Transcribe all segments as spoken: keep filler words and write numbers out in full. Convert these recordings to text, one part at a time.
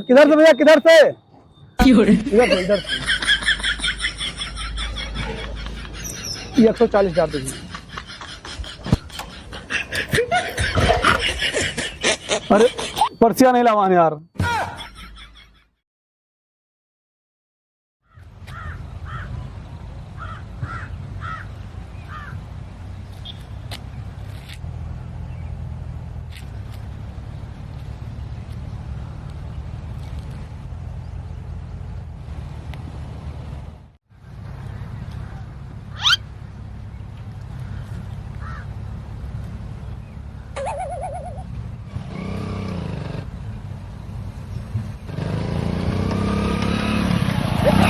किधर से भैया, किधर से? इधर से, इधर से। ये एक सौ चालीस हजार दे दीजिए। अरे, पर्सिया नहीं लावान यार।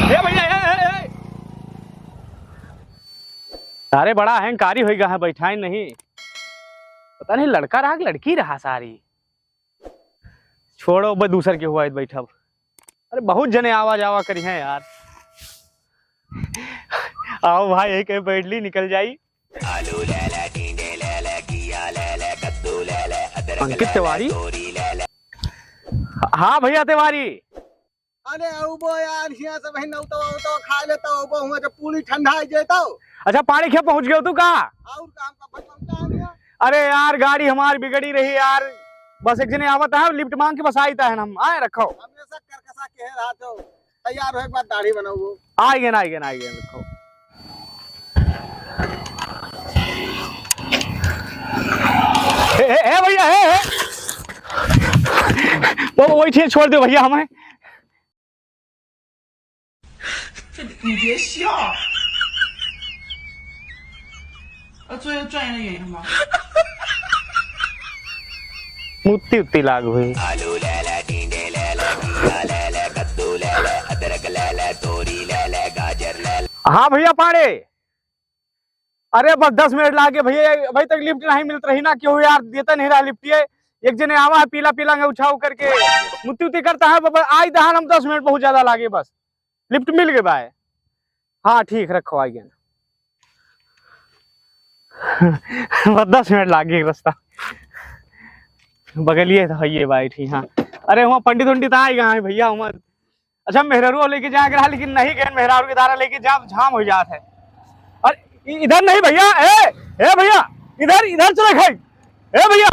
ए भैया, ए, ए, ए। सारे बड़ा अहंकारी होइ गा है, बैठाइन नहीं। पता नहीं लड़का रहा कि लड़की रहा सारी। छोड़ो, बस दूसर के हुआ है बैठब। अरे बहुत जने आवा जावा करिहैं यार। आओ भाई, एक बैठली निकल जाई। आलू ले ले, टिंडे ले ले, घिया ले ले, कद्दू ले ले, अदरक अंकित ले ले, तिवारी? तोरी ले ले। हाँ भैया तिवारी। अरे अउबो यार, हियाँ से वही नौतवा उतवा खा लेता, अउबो हुआ जब पूरी ठंडा ही जेता। अच्छा, पानी खे पहुँच गयो तू का? और का, हमका भटकता है यार। अरे यार, गाड़ी हमार बिगड़ी रही यार, बस एक जने आवत है, लिफ्ट मांग के बस आइत है, हम आए रखो। हमेशा करकसा के है रहा तो, तैयार हो एक बार दाढ़ी बनाओ। आइगेन, आइगेन, आइगेन, रखो। ए, ए, ए भैया, ए, ए। वो, वो वही छोड़ दो भैया हमें। 你别笑。啊，最后转一个圆圆吧。मुत्ती उत्ती लाग हुई। आलू ले ले, टिंडे ले ले, घिया ले ले, कद्दू ले ले, अदरक ले ले, तोरी ले ले, गाजर ले ले। हाँ भैया पांड़े, अरे बस दस मिनट लागे भैया, अभी तक लिफ्ट नहीं मिलत रही ना, केहू यार देता नहीं रहा लिफ्ट। ये एक जने आवा है पीला पीला में उछाव करके, मुत्ती उत्ती करता है, बस आई दहान हम दस मिनट बहुत ज्यादा लागे, बस लिफ्ट मिल गए बाय। हाँ ठीक, रखो, आइगेन। बस दस मिनट लागे रस्ता, बगलिए तो है ये बाय, ठीक, हाँ। अरे वहाँ पंडित उंडित आइगा है भैया, वहाँ अच्छा, मेहरारू लेके जाए के रहा, लेकिन नहीं गए, मेहरारू के दारा लेके जा, जाम हो जात है। अरे, इ-, इधर नहीं भैया, ए, ए भैया, इधर, इधर चले खाई। ए भैया,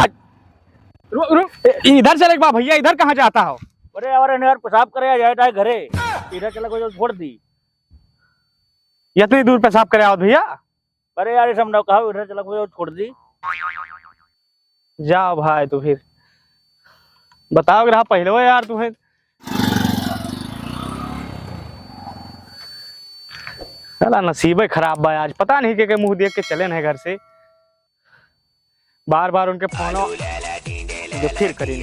रु-, रु-, ए, इधर चले बा भैया, इधर कहाँ जाता हो? अरे यार, इन्हें यार पेशाब करे आ जाए, जाए घरे, इधर चला कोई छोड़ दी। इतनी दूर पेशाब करे आओ भैया? अरे यार, ये सब ना कहो, इधर चला कोई छोड़ दी। जाओ भाई, तू फिर बताओ रहा पहले यार, तुम्हें साला नसीबे खराब बा आज, पता नहीं के, के मुंह देख के चले नहीं घर से, बार बार उनके फोन जो फिर करी।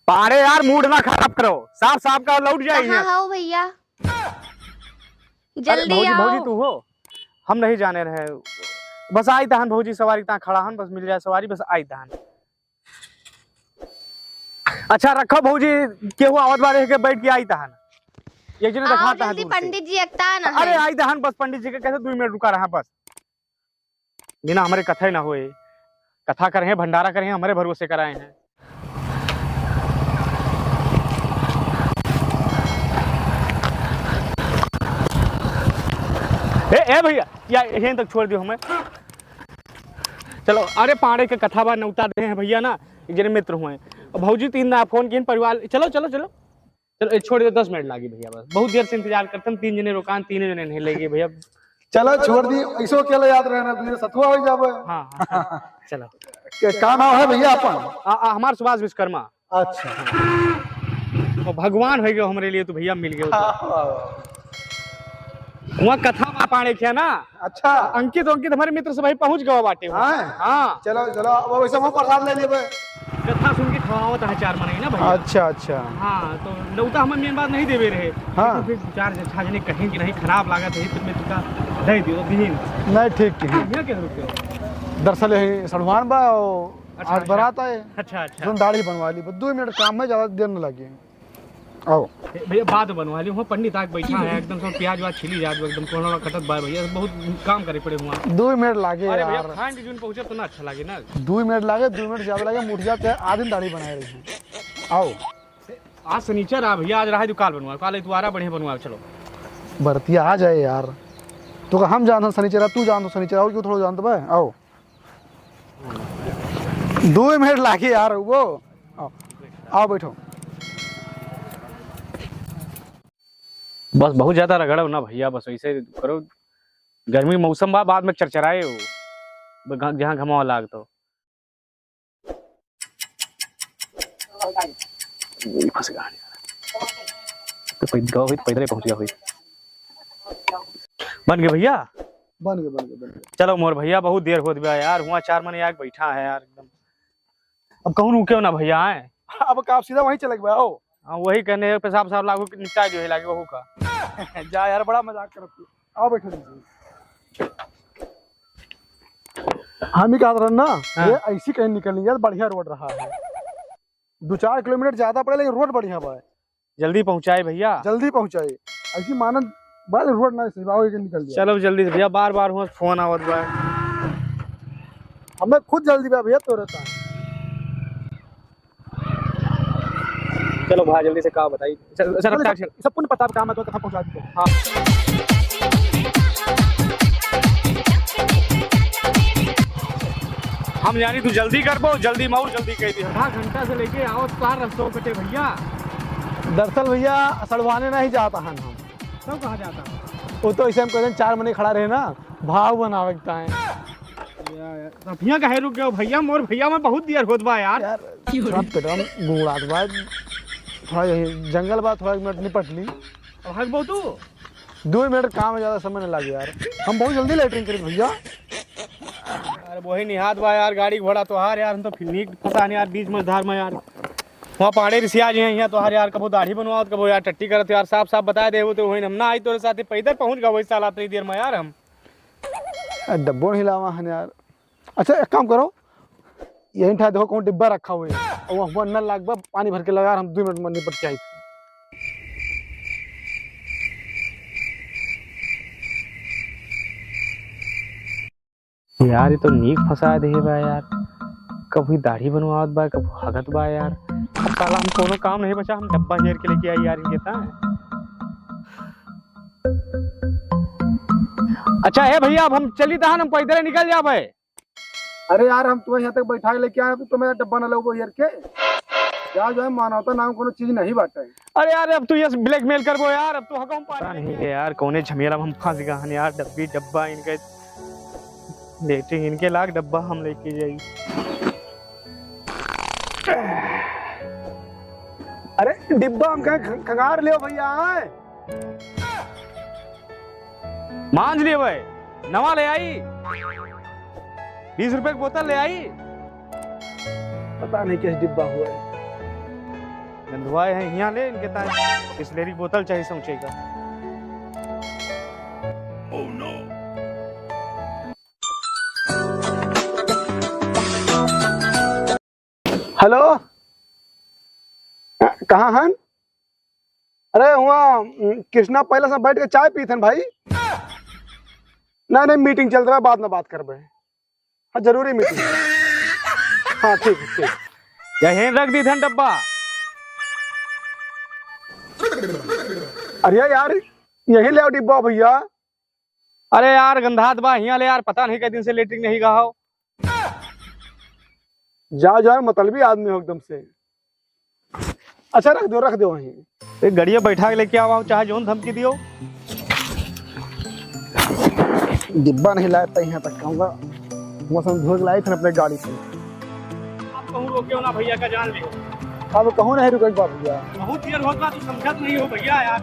अरे यार, मूड ना खराब करो, साफ साफ का लौट जाइए। कहाँ हो भैया? अरे जल्दी भौजी, आओ। भौजी तू हो? हम नहीं जाने रहे। बस आई तहन भौजी, सवारी तहाँ खड़ा हन, बस मिल जाए सवारी, बस आई तहन। अच्छा रखो भौजी, केहू आवत बारे के बैठ के आई तहन। एक जने आओ देखा तहन जल्दी, दूर से। पंडित जी एकता ना अरे है। आई तहन, बस पंडित जी के कैसे दो मिनट रुका रहा बस। बिना हमरे कथा ही ना होए। कथा करे हैं, भंडारा करे हैं, हमरे भरोसे कराए हैं। ए, ए भैया, या यहीं तक छोड़ दियो हमें। चलो, अरे पाड़े के कथा बा, नौता दे हैं भैया ना, एक जने मित्र हुए। अब भौजी तीन ना फोन किन परिवार, चलो, चलो, चलो। चलो, ए, छोड़ दो, दस मिनट लागी भैया, बस बहुत देर से इंतजार करते हम, तीन जने रोकान, तीन जने नहीं लेंगे भैया। चलो, छोड़ दी, ऐसो अकेले याद रहना, तुझे सतुआ हो जावे। हाँ, हाँ, हाँ, चलो। के, का नाम है भैया अपन? आ, आ, हमार सुभाष विश्वकर्मा। अच्छा। तो भगवान हो गयो हमरे लिए, तो भैया मिल गयो तो। हाँ, हाँ। वहाँ कथा बा पाड़े क्या ना? अच्छा। अंकित, अंकित हमारे मित्र से भाई पहुँच गवा बाटे वो। हाँ? हाँ। चलो, चलो, अब वैसे हम प्रसाद ले लेबे। कथा सुन के खवावत है चार मनई ना भैया। अच्छा, अच्छा। हाँ, तो नौता हमें मेन बात नहीं देवे रहे। हाँ। लेकिन फिर चार छह जने कहें कि नहीं, खराब लागत है, फिर मैं तुका दे दियो, दीन। नहीं, ठीक, ठीक। यहाँ के रुक गए। दरअसल यही सड़वान बा और अच्छा, आज अच्छा। बारात आए। अच्छा, अच्छा। तुम दाढ़ी बनवा ली, बस दो मिनट काम में, ज्यादा देर न लगे। आओ। ए, भैया, बाद में बनवा ली, वहाँ पंडित आके बैठा है, एकदम सब प्याज व्याज छिली जात, एकदम कोहड़ा कटत बा भैया, बहुत काम करे पड़े हुआ। दो मिनट लागे अरे भैया, यार। खान के जून पहुँचे तो ना अच्छा लागे ना। दो मिनट लागे, दो मिनट ज्यादा लागे, मुठ जाते हैं, आधी दाढ़ी बनाए रही है। आओ। आज सनीचर आ भइया, आज रहा दुकाल बनवाओ, काल इतवारा बढ़िया बनवाओ, चलो। बरतिया आ जाए यार, तो का हम जानत सनीचर आ, तू जानत सनीचर आ, और क्यों थोड़ा जानत बा? आओ। दो मिनट लागे यार, वो। आओ, आओ बैठो। बस बहुत ज्यादा रगड़ो ना भइया, बस वैसे करो। गर्मी मौसम बा, बाद में चरचराए हो, ब-, घ-, जहाँ घमावा लाग तो। फंस गया। तो पैद-, गवा हुई तो पैदल ही पहुंच गया हुई। बन गए भइया? बन गए, बन गए, बन गए। चलो मोर भइया, बहुत देर होत बा यार, हुआ चार मने आके बैठा है यार एकदम। अब कहूँ रुके ना भइया, आए। अब का, आप सीधा वहीं चले गए, आओ। हाँ, वही कहने, पेशाब साफ लागू के निपटा जो है लागे वहू का। जा यार, बड़ा मजाक करत तू। आओ बैठो नीचे। हम ही कहत रहन ना, हाँ। ये ऐसी कहीं निकल नहीं जात, बढ़िया रोड रहा है। दो चार किलोमीटर ज्यादा पड़े, लेकिन रोड बढ़िया बा। जल्दी पहुँचाए भइया। जल्दी पहुँचाए। ऐसी मानन बा, रोड ना सही बा, आगे निकल जाए। चलो जल्दी से भइया, बार बार हुआ फोन आवत बा। हमें खुद जल्दी बा भइया, तोरे ता। चलो भाई, जल्दी से का बताई। चल, चल, चलो, रफ्तार सब, से। सब पुण्य प्रताप काम है, तो कहाँ पहुँचा दीजिए। हाँ। हम जानी तू जल्दी करबो, जल्दी मऊ, जल्दी कह दी। आधा घंटा से लेके आओ, तार रस्तों कटे भइया। दरअसल भइया, सड़वाने नहीं जाता हन हम। तब कहाँ जाता है? वो तो ऐसे हम कहते हैं, चार मने खड़ा रहे ना, भाव बनावे के ताए। या, या, तब हियाँ काहे रुक गयो भइया? मोर भइया में बहुत देर होत बा यार। यार, थोड़ा पेटवा में गुड़गुड़ात बा, थोड़ा यही जंगल बा, थोड़ा एक मिनट निपट ली। अब हगबो तू? दो मिनट काम है, ज्यादा समय नहीं लागे यार, हम बहुत जल्दी लेटरिन करी भइया। अरे वही निहात बा यार, गाड़ी घोड़ा तोहार यार, हम तो फिर नीक फंसान यार, बीच मझधार में यार। वहाँ पहाड़े रिसिया जी हैं, यहाँ तोहार यार, कबो दाढ़ी बनवावत, कबो यार टट्टी करत यार, साफ साफ बताए देबो तो वही हम ना आई तोरे साथे, पैदल पहुँच गए वही साला इतनी देर में यार हम। अरे डब्बो नहीं लावा हन यार। अच्छा, एक काम करो, यहीं ठा देखो कौन डिब्बा रखा हुआ है, और वहाँ नल लाग बा, पानी भर के लगा, हम दो मिनट में निपट के आई। यार, ये तो नीक फंसा दे बा यार, कभी दाढ़ी बनवावत बा, कभी हगत बा यार। अब साला हम कोनो काम नहीं बचा, हम डब्बा घेर के लेके आई यार इनके ता। अच्छा है भइया, अब हम चली तहन, हम पैदल निकल जाबे। अरे यार, हम तुम्हें यहाँ तक बैठा के लेके आए, तो तुम्हें डब्बा न लेबो हेर के? क्या जो है, मानवता नाम कोनो चीज नहीं बाटे। अरे यार, अब तू ये blackmail करबो यार, अब तू हकम पता नहीं है यार, कौने झमेला में हम फंस गए हैं यार। डब्बी डब्बा इनके, लेटरिन इनके लाग, डब्बा हम लेके जाई। अरे डिब्बा हम कहे ख-, खंगार लियो भइया, आए। मांझ लियो भाई, नवा ले आई, बीस रुपए की बोतल ले आई। पता नहीं किस डिब्बा हुआ है। गंधवाए हैं, हियाँ ले इनके ताए। बिसलेरी की बोतल चाहिए सौंचे का। हेलो, कहाँ हन? अरे, हुआ, उम, कृष्णा पैलेस में बैठ के चाय पीथन भाई। नहीं, नहीं, मीटिंग चल रहा है, बाद में बात करबे। हाँ, जरूरी मीटिंग है। हाँ, ठीक है, ठीक। यहीं रख दीथन डब्बा। अरे यार, यहीं ले आओ डिब्बा भइया। अरे यार, गंधात बा, हियाँ ले यार, पता नहीं कै दिन से लेटरिन नहीं गहा हो। जा, जा, मतलबी आदमी हो एकदम से। अच्छा, रख दो, रख दो वहीं। एक गड़िया बैठा के लेके आओ, चाहे जौन धमकी दियो। डिब्बा नहीं लाए, तै यहाँ तक कहूँगा। मौसम धो के लाई थे अपने गाड़ी पे। आप कहूँ रोके हो ना भइया का जान लियो। अब कहूँ नहीं रुके एक बार भइया। बहुत देर होता, तू समझत नहीं हो भइया यार।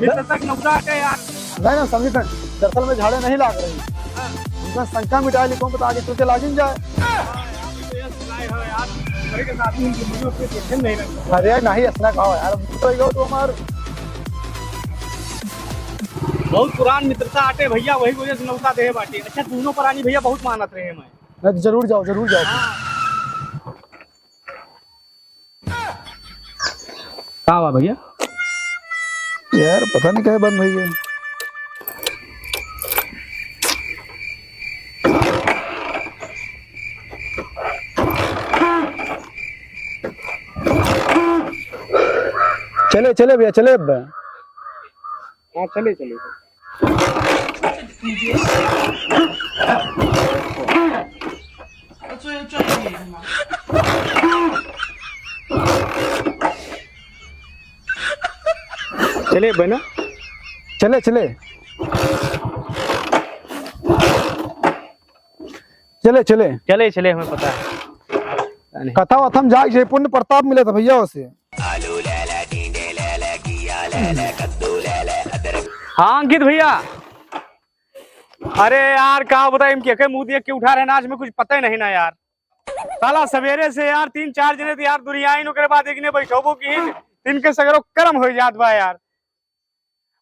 मित्रता के नौकरा आटे यार। नहीं ना, समझी थे, दरअसल में झाड़े नहीं लाग रही। हाँ। उनका शंका मिटाए ली, कौन पता आगे चल के लागिन जाए। हाँ यार, तो ये सुनाए हो यार, बड़े के साथ में उनके मुझे उसके देखे नहीं लगता। अरे नहीं, ऐसा कहो यार, तो यो तो हमार बहुत पुरान मित्रता आटे भइया, वही वजह से नौकरा देहे बाटे। अच्छा, दोनों प्राणी भइया बहुत मानत रहे मैं। नहीं तो जरूर जाओ, जरूर जाओ। हाँ। का हुआ भइया? यार, पता नहीं काहे बंद होइ गया। चले, चले भैया, चले अब। हाँ, चले, चले। चले बे ना। चले, चले। चले, चले। चले, चले, हमें पता है। कथा वथा में जाके जे पुण्य प्रताप मिले था भैया उसे। हाँ, अंकित भैया। अरे यार, का बताई, हम के, के मुंह देख के उठा रहे ना, आज में कुछ पता ही नहीं ना यार। साला सवेरे से यार तीन चार जने तो यार दुरियाइन, ओकरे बाद एक ने बैठोबो की, इनके सगरो करम हो जात बा यार।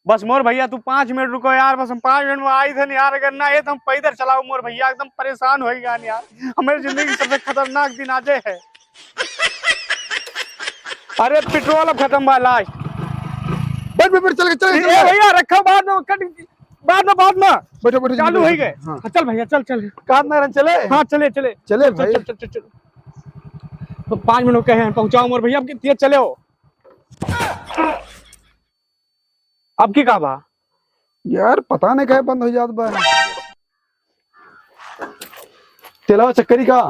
बस मोर भैया, तू पाँच मिनट रुको यार, बस हम पाँच मिनट में आई थे यार, अगर ना ये तो हम पैदल चलाओ मोर भैया, एकदम परेशान हो गया यार। हमारी जिंदगी की सबसे खतरनाक दिन आजे है। अरे पेट्रोल अब खत्म बा, लास्ट। बैठ, बैठ, बैठ, चल, चल, ए, चल। ए भैया, रखो, बाद में कट, बाद में, बाद में। बैठो, बैठो, चालू बैठो, हो गए। हाँ। हाँ, चल भैया, चल, चल। काम ना रहन चले? हाँ, चले, चले। चले चल, भाई। चल, चल, चल, चल। तो पाँच मिनट कहे हैं, पहुँचाओ मोर भैया, अब कितनी चले हो? अब की का बा? यार, पता नहीं काहे बंद हो जात बा। तेलवा चक्करी का?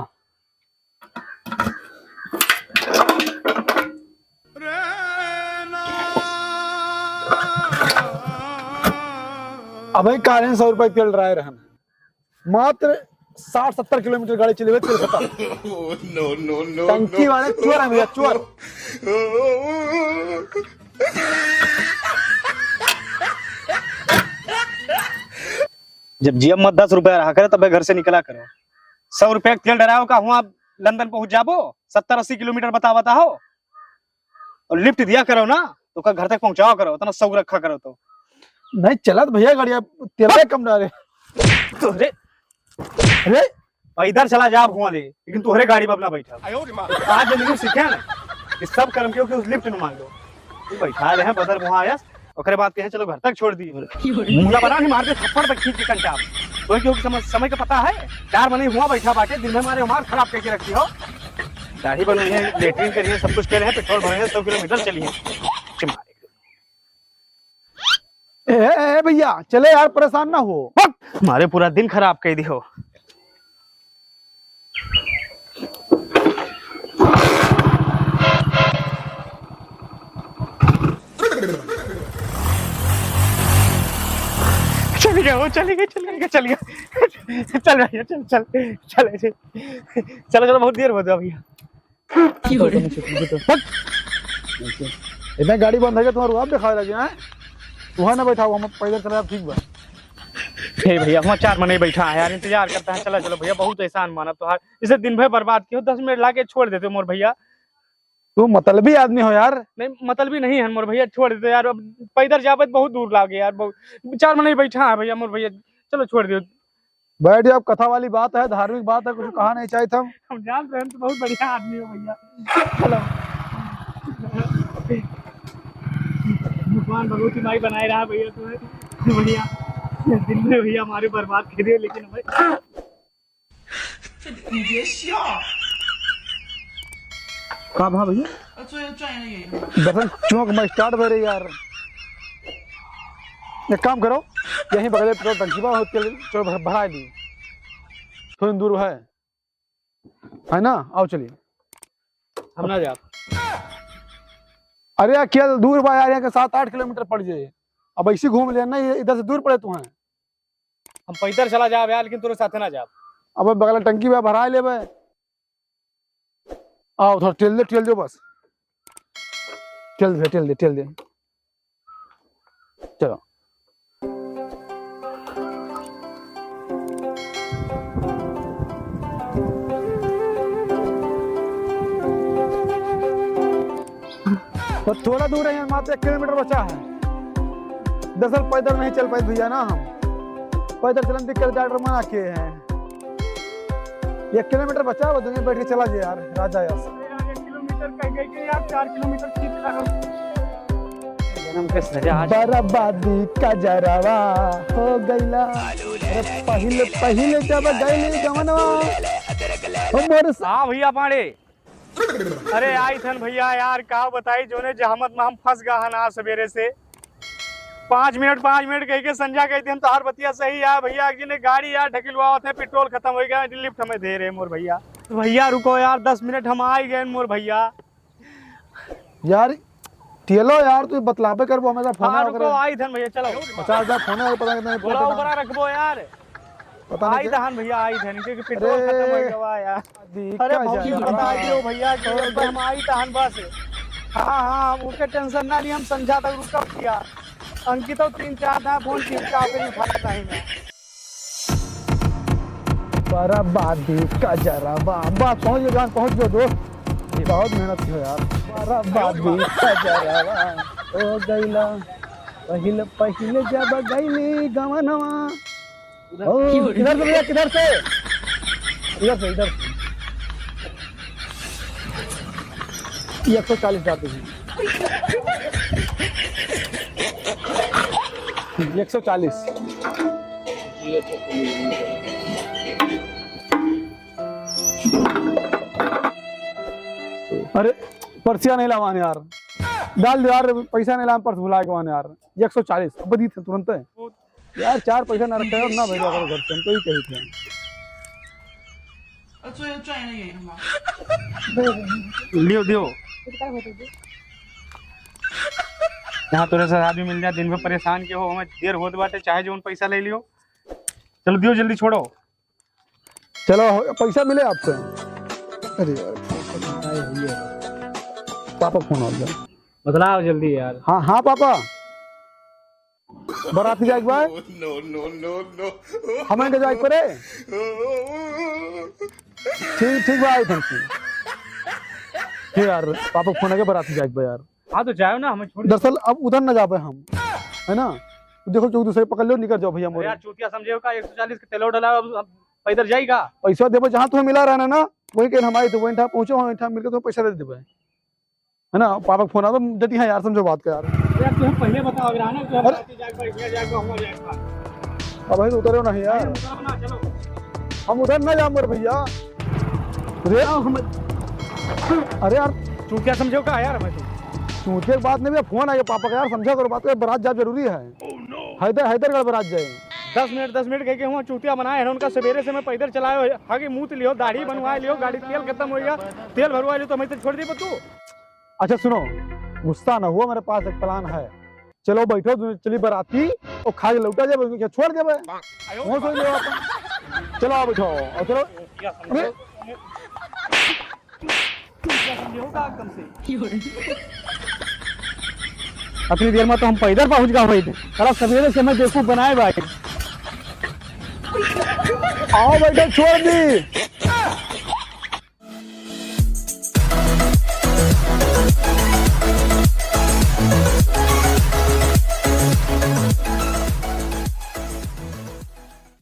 अबे कारेन सौ रुपए तेल डराए रहन, मात्र साठ सत्तर किलोमीटर गाड़ी चलेबे, तेल खत्म। No, no, no, टंकी no। वाले चोर हैं भैया, चोर। जब जेब में दस रुपया रहा करे, तबे घर से निकला करो। सौ रुपया के तेल डराओ का हुआ लंदन पहुंच जाबो, सत्तर अस्सी किलोमीटर बता बता हो। और लिफ्ट दिया करो ना, तो का घर तक पहुंचावा करो, उतना शौक रखा करो तो। नहीं चलत भैया गाड़िया, तेल कम डाले। तो रे, अरे पैदल चला जा हुआ ले, लेकिन तोहरे गाड़ी में अपना बैठा। आज जब मैंने सीखा ना कि सब कर्म के उस लिफ्ट में मांग लो, तू बैठा ले हैं बदर वहाँ आयस, ओकरे बाद कहे चलो घर तक छोड़ दी। मुंह ना बना, नहीं मार दे थप्पड़ तक खींच के कंटाप। तो क्योंकि समय, समय का पता है, चार महीने हुआ बैठा बाटे, दिन भर मारे मार खराब करके रखती हो। दाढ़ी बनई है, लेटरिन करी है, सब कुछ करी है, पेट्रोल भरई है, सौ किलोमीटर चली है। चिम्मा। ए, ए, ए, भैया, चले यार, परेशान ना हो। हट! मारे पूरा दिन खराब कर दी हो। चल गया वो, चल गया, चल गया, चल गया। चल भैया, चल, चल, चल, चल, चल, चलो, बहुत देर हो गया भैया। की हो रे? हट! इतना गाड़ी बंद है कि तुम्हारा रुआब दिखावे लगे हैं? तुहां ना बैठा हुआ, हम पैदल चला, ठीक बा। हे भैया, हम चार मने बैठा है यार, इंतजार करता है। चला चलो भैया, बहुत एहसान माना तोहार, इसे दिन भर बर्बाद कियो, दस मिनट लाके छोड़ देते मोर भैया। तू मतलबी आदमी हो यार। नहीं, मतलबी नहीं है मोर भैया, छोड़ देते यार, अब पैदल जाबे तो बहुत दूर लागे यार, बहुत, चार मने बैठा है भैया मोर भैया, चलो छोड़ दियो। बैठ जाओ, अब कथा वाली बात है, धार्मिक बात है, कुछ कहा नहीं चाहिए था। हम जान रहे हैं, तो बहुत बढ़िया आदमी हो भैया। चलो। भगवान भगवती माई बनाए रहा भैया तुम्हें। भैया, दिन में भैया हमारे बर्बाद कर दिए, लेकिन हमें का भा भैया? अच्छा, अच्छा, यही, यही। दरअसल चौक में स्टार्ट भरे यार। एक काम करो, यहीं बगल में पेट्रोल टंकी बा, तेल चलो भर-, भरा ली। थोड़ी दूर है, है ना? आओ चलिए। हम ना जाब। अरे यार, क्या दूर बा यार, यहाँ के सात आठ किलोमीटर पड़ जाए। अब ऐसे घूम लेना, ये इधर से दूर पड़े तुम्हें। हम पैदल चला जाब यार, लेकिन तोरे साथे ना जाब। अब बगल टंकी बा, भरा लेबे। आओ, थोड़ा टेल दे, टेल दे बस। टेल दे, टेल दे, टेल दे। चलो। तो थोड़ा दूर है, यहाँ मात्र एक किलोमीटर बचा है। दरअसल पैदल नहीं चल पाए भैया ना हम, पैदल चलन दिक्कत, डॉक्टर मना किए हैं। एक किलोमीटर बचा हुआ, दुनिया बैठ के चला जाए यार, राजा यार। एक किलोमीटर कह गए कि यार, चार किलोमीटर खींच रहा है। जन्म के सजा आज। बर्बादी का जरावा हो गईला। अरे पहिले, पहिले जब गईली गमनवा, हो मोर स- हाँ भैया पांडे। अरे आइत हन भइया यार, का बताई, जौने जहमत में हम फँस गा हन आज सबेरे से। पाँच मिनट, पाँच मिनट कहिके संझा कहि देन, तोहार बतिया सही है भइया। एक जने गाड़ी यार ढकिलवावत है, पेट्रोल खतम होइ गा, लिफ्ट हमें दे रहे मोर भइया। भइया रुको यार, दस मिनट हम आइ गए मोर भइया। यार, टियलो यार, तू बतलाबे करबो, हमेशा फोन हाँ, आवे रुको, करे। आइत हन भइया, चलो। पचास हजार फोन आवे, पता नहीं, बोला फोन उबरा रखबो यार। पता नहीं आइत हन भइया, आइत हन, क्योंकि पेट्रोल अरे, खतम होइ गवा यार। अरे भौजी, बता दियो भइया कि अब हम आइत हन बस। हाँ, हाँ, हम ओके टेंशन ना ली, हम संझा तक रुकब भइया। अंकित तीन चार ना फोन, तीन चार पे उठाता ही मैं। बर्बादी का जरावा। बस पहुंच गयो, जान पहुंच गयो दोस्त। बहुत मेहनत कियो यार। बर्बादी का जरावा। ओ गइला पहिले, पहिले जब गइली गवनवा। ओ, किधर से भइया, किधर से? इधर से, इधर से। ये एक सौ चालीस डाल दीजिए। एक सौ चालीस। अरे, पर्सिया नहीं लावान यार। डाल दो यार, पैसा नहीं लावान, पर्स भुला गवान यार। एक सौ चालीस, अब दी थे तुरंत है। यार, चार पैसा ना रखा है, ना भेजा करो घर से, हम तो ही कही थे। लियो, दियो। यहाँ तोरे से आदमी मिल जाए, दिन भर परेशान के हो, हमें देर होत बाटे, चाहे जौन पैसा ले लियो। चलो, दियो, जल्दी छोड़ो। चलो, पैसा मिले आपको। अरे यार, फोन तो नहीं आया, ये है। पापा फोन आ गया। बतलाओ जल्दी यार। हाँ, हाँ, पापा। बराती जाए के बा? No, no, no, no। हमें के जाए के पड़े? ठीक, ठीक बा, आई थैंक यू। ठीक यार, पापा के फोन आके बराती जाए के बा यार। हाँ, तो जाओ ना, हमें छोड़ दो। दरअसल अब उधर ना जाबे हम, है ना? देखो, क्यों दूसरे पकड़ लो, निकल जाओ भइया अरे मोरे। यार, चूतिया समझे हो का? एक सौ चालीस के तेलो डला, अब, अब पैदल जाएगा? पैसा देबो, जहाँ तुम्हें मिला रहना ना, वहीं के हम आए थे, वहीं ठा पहुँचो, वहीं ठा मिलके तुम्हें पैसा दे देबे। है ना, पापा के फोन आ तो जल्दी, हाँ यार, समझो बात का यार। अरे यार, तुम पहले बताओ, अगर आना तो हम अरे। रात जाके बैठ गया, जाके हुआ जाएगा। अब भाई उतरो नहीं यार। अरे उतरो ना, चलो। हम उधर ना जाम रे भइया। रे, हम, अरे यार। तू क्या समझो का यार हमें तू? चूतिया की बात नहीं भइया, फोन आ गया पापा का यार, समझा करो बात को, बारात जाब जरूरी है। हैदर, हैदरगढ़ बारात जाए। दस मिनट, दस मिनट कह के हुआ चूतिया बनाए हैं उनका, सवेरे से मैं पैदल चलाए हो, हागे मुँह लियो, दाढ़ी बनवाए लियो, गाड़ी तेल खतम होइ गया, तेल भरवाए लियो, तो हमें तो छोड़ दी तू। अच्छा सुनो, गुस्सा ना हुआ, मेरे पास एक प्लान है। चलो बैठो, चली बराती, और खा के लौटा जाबे, उनके छोड़ देबे। वहाँ सो जाओ अपन। चलो आओ बैठो, और चलो। अरे। अतनी देर में तो हम पैदल पहुँच गए भाई। साला सवेरे से मैं बेवकूफ बनाए भाई। आओ बैठो, छोड़ दी।